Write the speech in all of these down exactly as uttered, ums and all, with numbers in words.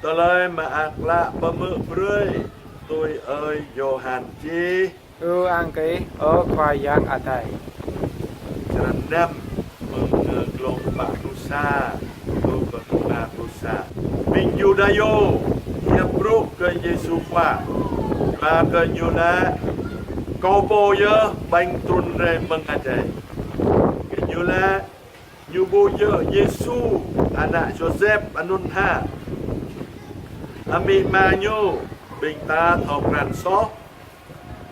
Tơlơi Mơak Klă pơhmư̆ brơi tui ơi Yôhan čih. Ư-ang kơ Ih, ơ Khua Yang Adai. Črăn năm, mơ̆ng, ơ, glông pă pluh sa truh kơ dua pluh sa. Ƀing Yuđa hiăp brŭ kơ Yêsu Khua, ba kơ Ñu laĭ: "Kâo pô yơh ƀañ trŭn rai mơ̆ng adai." Gơñu laĭ: "Ñu ƀu djơ̆ Yêsu, ană Yôsep anŭn hă? Amĭ ama Ñu ƀing ta thâo krăn soh.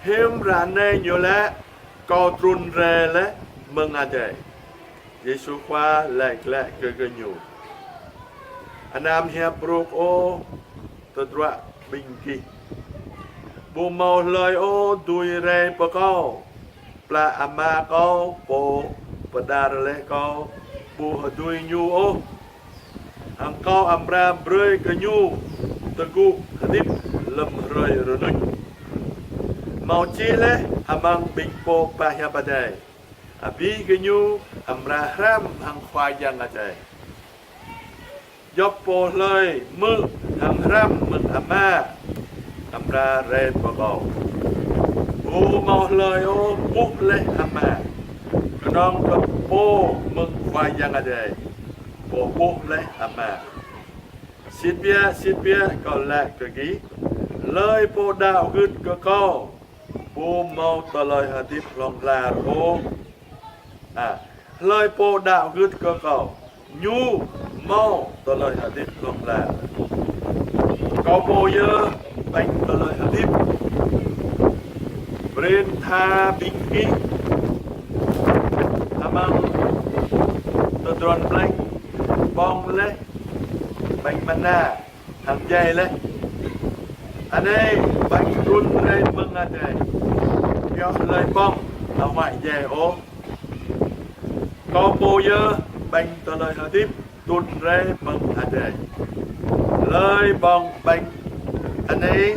Hiư̆m ră anai Ñu laĭ: 'Kâo trŭn rai laih mơ̆ng adai'?" Yêsu Khua laĭ glaĭ kơ gơñu: "Anăm hiăp brŭ ôh tơdruă ƀing gih. Ƀu hmâo hlơi ôh dưi rai pơ Kâo, plă Ama Kâo, Pô pơđar laih Kâo, ƀu hơdui Ñu ôh. Hăng Kâo amra brơi kơ ñu tơgŭ hơdip lơ̆m hrơi rơnuč." Hmâo čih laih amăng ƀing pô pơhiăp Adai: "Abih gơñu amra hrăm hăng Khua Yang Adai. Djŏp pô hlơi hmư̆ hăng hrăm mơ̆ng Ama, amra rai pơ Kâo. Ƀu hmâo hlơi ôh ƀuh laih Ama, kơnơ̆ng kơ Pô mơ̆ng Khua Yang Adai, Pô ƀuh laih Ama. Sĭt biă, sĭt biă, Kâo laĭ kơ gih: Hlơi pô đaŏ gưt kơ Kâo, ƀu hmâo tơlơi hơdip hlŏng lar ôh. A, hlơi pô đaŏ gưt kơ Kâo, ñu hmâo tơlơi hơdip hlŏng lar. Kâo pô yơh ƀañ tơlơi hơdip. Prin tha ƀing gih amăng tơdron plĕng ƀơ̆ng laih ƀañ mana hăng djai laih. Anai ƀañ trŭn rai mơ̆ng adai, pioh hlơi ƀơ̆ng, ƀu huăi djai ôh. Kâo pô yơh ƀañ tơlơi hơdip trŭn rai mơ̆ng adai. Hlơi ƀơ̆ng ƀañ anai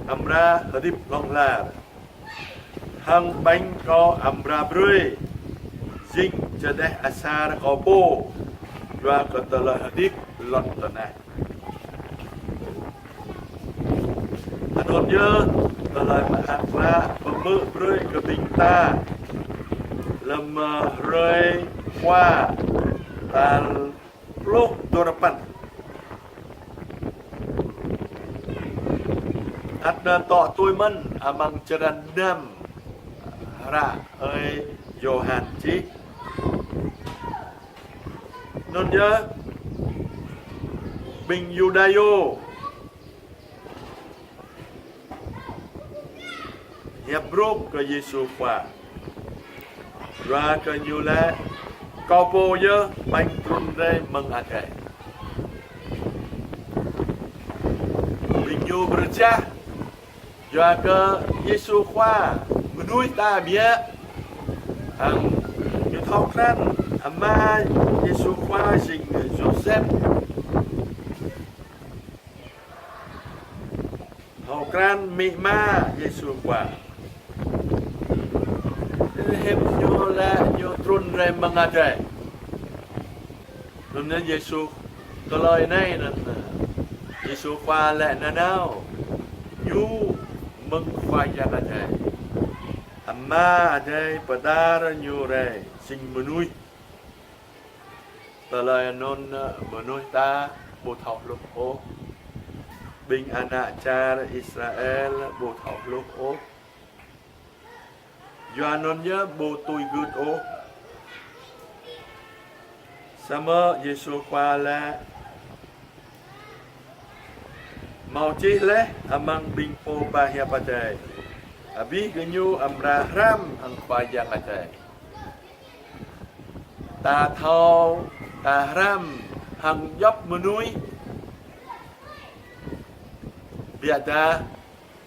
amra hơdip hlŏng lar. Hăng ƀañ Kâo amra brơi jing čơđeh asar Kâo pô, yua kơ tơlơi hơdip lŏn tơnah. Anŭn yơh Tơlơi Mơak Klă pơhmư̆ brơi kơ ƀing ta lơ̆m, ơ, hrơi Khua tal pluh duarơpăn. Ăt anŭn tŏ tui mơ̆n amăng črăn năm hră ơi Yôhan čih. Anŭn yơh ƀing Yuđa hiăp brŭ kơ Yêsu Khua, yua kơ Ñu laĭ: Kâo pô yơh ƀañ trŭn rai mơ̆ng adai. Ƀing ñu pơčah, yua kơ Yêsu Khua mơnuih ta biă. Hăng ñu thâo krăn ama Yêsu Khua jing Yôsep. Thâo krăn amĭ ama Yêsu Khua. Hiư̆m ñu laĭ ñu trŭn rai mơ̆ng adai? Anŭn yơh Yêsu, tơlơi anai anŭn, ơ, Yêsu Khua laĭ nanao: Ñu mơ̆ng Khua Yang Adai. Ama Adai pơđar ñu rai jing mơnuih. Tơlơi anŭn, ơ, mơnuih ta ƀu thâo hluh ôh. Ƀing ană čar Israel ƀu thâo hluh ôh. Yua anŭn yơh ƀu tui gưt ôh. Samơ̆ Yêsu Khua laĭ: Hmâo čih laih amăng ƀing pô pơhiăp Adai: Abih gơñu amra hrăm hăng Khua Yang Adai. Ta thâo, ta hrăm hăng djŏp mơnuih. Biă dah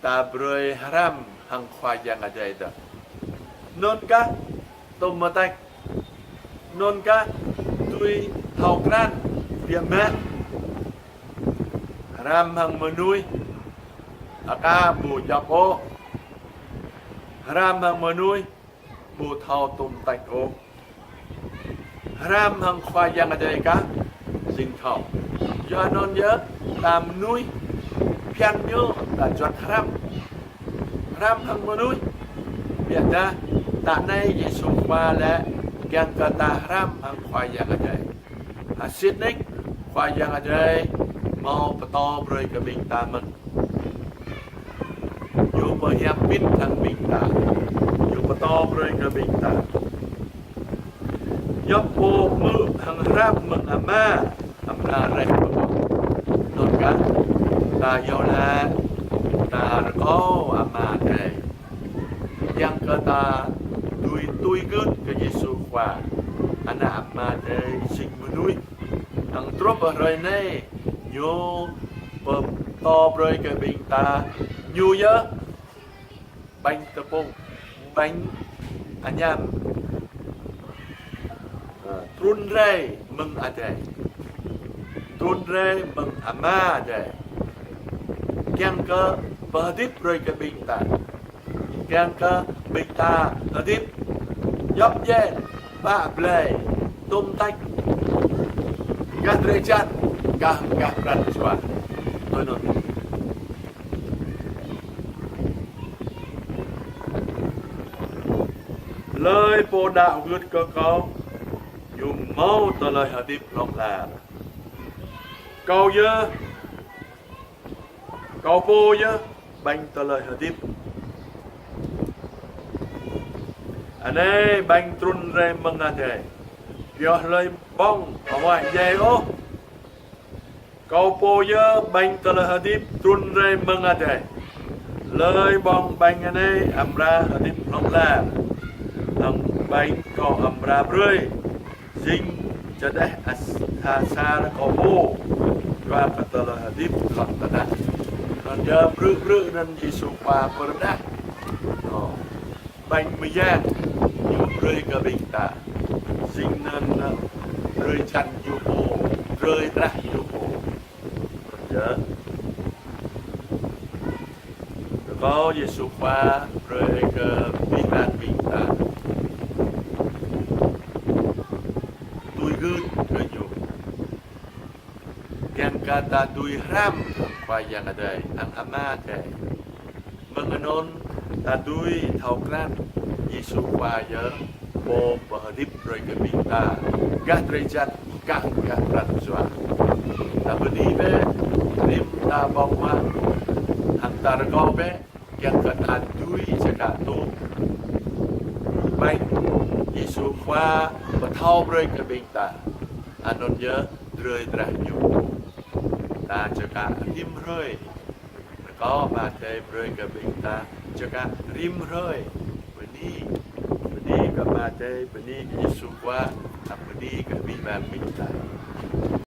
ta brơi hrăm hăng Khua Yang Adai dah. Anŭn kah tơm mơtač. Anŭn kah tui thâo krăn biă mă. Hrăm hăng mơnuih aka ƀu djŏp ôh. Hrăm hăng mơnuih ƀu thâo tơm mơtač ôh. Hrăm hăng Khua Yang Adai kah Jing thâo. Yua anŭn yơh, ta mơnuih phiăn ñu, ta juăt hrăm. Hrăm hăng mơnuih. Biă dah, ta anai Yêsu Khua lĕ, kiăng kơ ta hrăm hăng Khua Yang Adai. Hơsit nik, Khua Yang Adai hmâo pơtô brơi kơ ƀing ta mơ̆n. Ñu pơhiăp pĭt hăng ƀing ta. Ñu pơtô brơi kơ ƀing ta. Djŏp pô hmư̆ hăng hrăm mơ̆ng Ama, amra rĕh pơkŏn. Anŭn kah, ta iâu laĭ, ta rơkâo Ama Adai. Kiăng kơ ta dưi tui gưt kơ Yêsu Khua, Ană Ama Adai jing mơnuih. Hăng truh pơ hrơi anai, ñu pơtô brơi kơ ƀing ta, ñu yơh ƀañ tơpŭng, ƀañ añăm. Ơ, trŭn rai mơ̆ng adai. Trŭn rai mơ̆ng Ama Adai. Kiăng kơ pơhơdip brơi kơ ƀing ta. Kiăng kơ ƀing ta hơdip djŏp djai, pă blai, tôm tač, gah drơi jăn, gah, gah pran jua. Tui anŭn. Hlơi pô đaŏ gưt kơ Kâo, ñu hmâo tơlơi hơdip hlŏng lar. Kâo yơh, Kâo pô yơh ƀañ tơlơi hơdip. Anai ƀañ trŭn rai mơ̆ng adai. Pioh hlơi ƀơ̆ng, amra djai ôh. Kâo pô yơh ƀañ tơlơi hơdip trŭn rai mơ̆ng adai. Hlơi ƀơ̆ng ƀañ anai amra hơdip hlŏng lar. Hăng ƀañ Kâo amra brơi jing čơđeh as-, asar Kâo pô, yua kơ tơlơi hơdip lŏn tơnah. Anŭn yơh bruă, bruă anŭn Yêsu Khua pơrơđah. Ơ, ƀañ mơyang ñu brơi kơ ƀing ta. Jing anŭn, ơ, drơi jăn ñu pô, drơi drah ñu pô. Anŭn yơh. Rơkâo Yêsu Khua brơi kơ ƀing ta, ƀing ta tui gưt kơ ñu. Kiăng kơ ta dưi hrăm Khua Yang Adai, hăng Ama Adai. Mơ̆ng anŭn ta dưi thâo krăn Yêsu Khua yơh pô pơhơdip brơi kơ ƀing ta gah drơi jăn, gah, gah pran jua. Ta bơni bĕ, rĭm ta ƀơ̆ng huă, hăng ta rơkâo bĕ, kiăng kơ ta dưi čơkă tŭ ƀañ Yêsu Khua pơthâo brơi kơ ƀing ta. Anŭn yơh drơi drah ñu. Ta čơkă rĭm hrơi. Rơkâo Ama Adai brơi kơ ƀing ta čơkă rĭm hrơi. Bơni, bơni kơ Ama Adai, bơni kơ Yêsu Khua, bơni kơ ƀing ta, ƀing ta.